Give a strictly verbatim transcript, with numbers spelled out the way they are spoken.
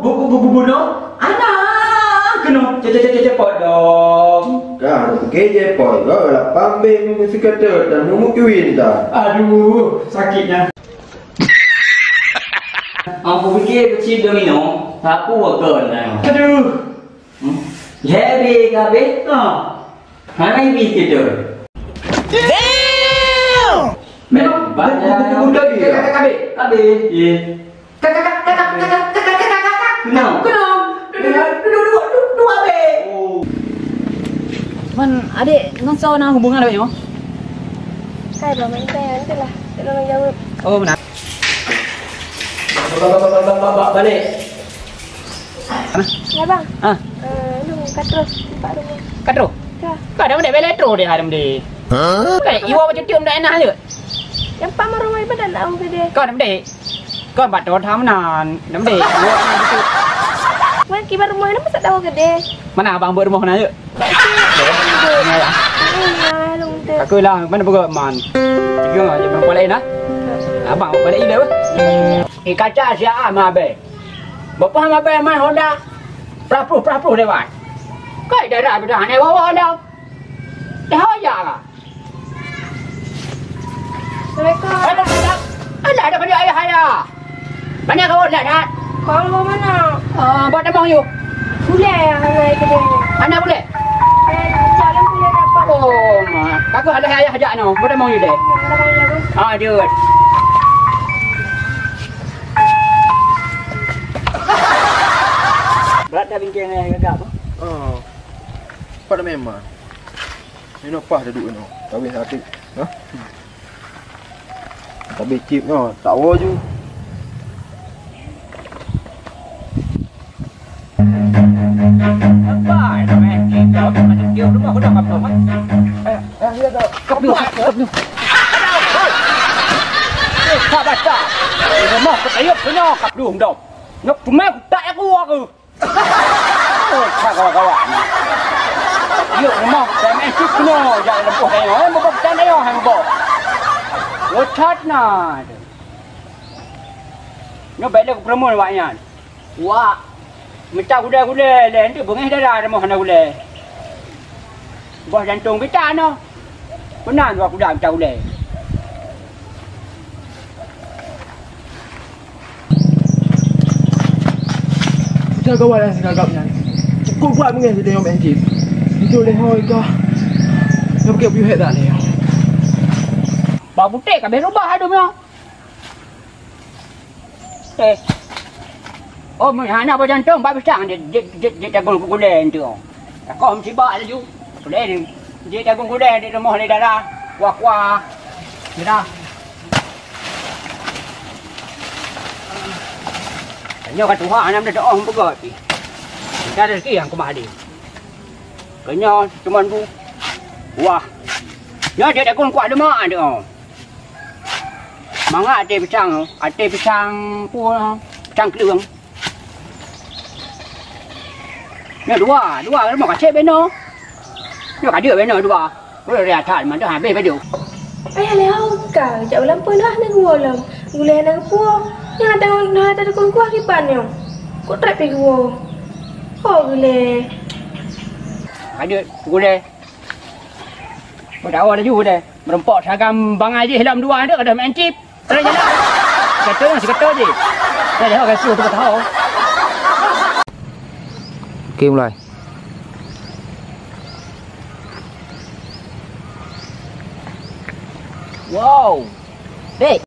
bu-, bu-, bu-, bu-, bunoe? Anak keunoe, ce-, ce-, ce-, ce-, cepot dong. Ka, buke cepot, kau lapang beng meusikat dan mumuk kiwin ta. Aduh, sakitnya. Aku pikir kecil domino, aku akan. Aduh. Hmm? Lhèe bèe ka abéh? Ha. Hana ibi situ. Damn! Memang budak dia. Ka abéh? Ka abéh. Ye. Ka, ka, ka. Kenapa? Kenapa? Dua, dua, dua, dua, dua abéh. Oh. Man, adék ngon soe na hubungan awak nyoe? Kai, Bang, main kai, nanti lah. Tak ada orang jawab. Oh, benar. Ba-, ba-, ba-, ba-, ba-, ba-, balik. Ya, Bang. Ah. Eh, lu, ka troh, empat rumah. Ka troh? Ka. Ka dah mendek, bela troh dia, dah mendek. Hah? Eh, iwa macam tiup dah enak je. Yang pak marah rumah ibadah nak tahu ke dia? Kau dah mendek. Kau empat troh tham nan, dah mendek. Iwa macam tiup. Wan, kibar rumah ni masa tahu ke dia? Mana abang buat rumah na je? Aku lah, mana peugah man. Tiga aja bang balik nah. Abang balik ida bah. Eh, kaca siap ah, mabe. Bapa mabe main Honda. Prapruh, prapruh lewat. Kai dara beda hana bawa Honda. Dah aja lah. Assalamualaikum. Ada, ada, ada, ada pada ayah saya. Mana kau nak, nak? Kau mana? Ah, buat apa you? Boleh, anak itu dia. Anak boleh? Eh, jalan boleh dapat. Oh, ma. Aku ada ayah ajak no. Buat apa you deh? Ada boleh, Bang. Ah, dia. Berat dah bingkai dengan gagak tu. Oh. Pada memang. Inoe pah duduk inoe. Kawin sakit. Ha? Tapi cip nyoe tak wo ju. Apa? Dah main cip, dah main cip. Rumah udah kapal, kan? Eh, eh, ya dah. Kapal, kapal. Eh, sabar, sabar. Rumah kepayup punya kapal dong. Nak cuma tak aku aku. Oh, ka kawan-kawan. Yuk, rumoh, P M S tu kena jak lempoh dayah. Eh, bubuk tan dayah, hai bubuk. Lochat na. Nyoe baik lé kupeureumeun awak nyan. Wak, mita gulai-gulai lé, nanti beungéh dara rumoh hana gulai. Boh jantong kita na. Pernah dua kuda kita ulèe. Kita kawan yang segagap nyan. Cukup buat mungkin kita yang main game. Itu leh hoi kah. Nak pakai piuh hek tak leh? Bak putéh ka beh rubah adu nyoe. Eh. Oh, meuhana bak jantong, bak pisang, jeuet, jeuet, jeuet, jeuet tagong keu gulèe tu. Takoh musibah laju. Gulèe ni, jeuet tagong gulèe di rumoh lé dara. Kuah-kuah. Dara. Nyoe ka tuha, hana meudoa, hana peugah pih. Kita rezeki nyang keumah ade. Keu nyoe, teuma bu. Wah. Nyoe jeuet tagong kuah leumah tu. Mangat até pisang, até pisang pue, pisang kleueng. Nyoe dua, dua, lemah kacek beno. Nyoe ka deuek beno dua. Boleh ria that, mantap habis baju. Ayah lehau ka, jak ulam pun dah ni gua lom. Gulai na gua. Yang ada na ada dukun kuah kiban nyoe. Kok trek pi gua. Oh gulai. Ka deuek gulai. Kau tahu ada juga deh. Merempok sagam bangai je dalam dua ada, ada main chip. Terus jalan. Kata yang seketul je. Dah dah kata tu tahu. Okey, mulai. Wow. Dek,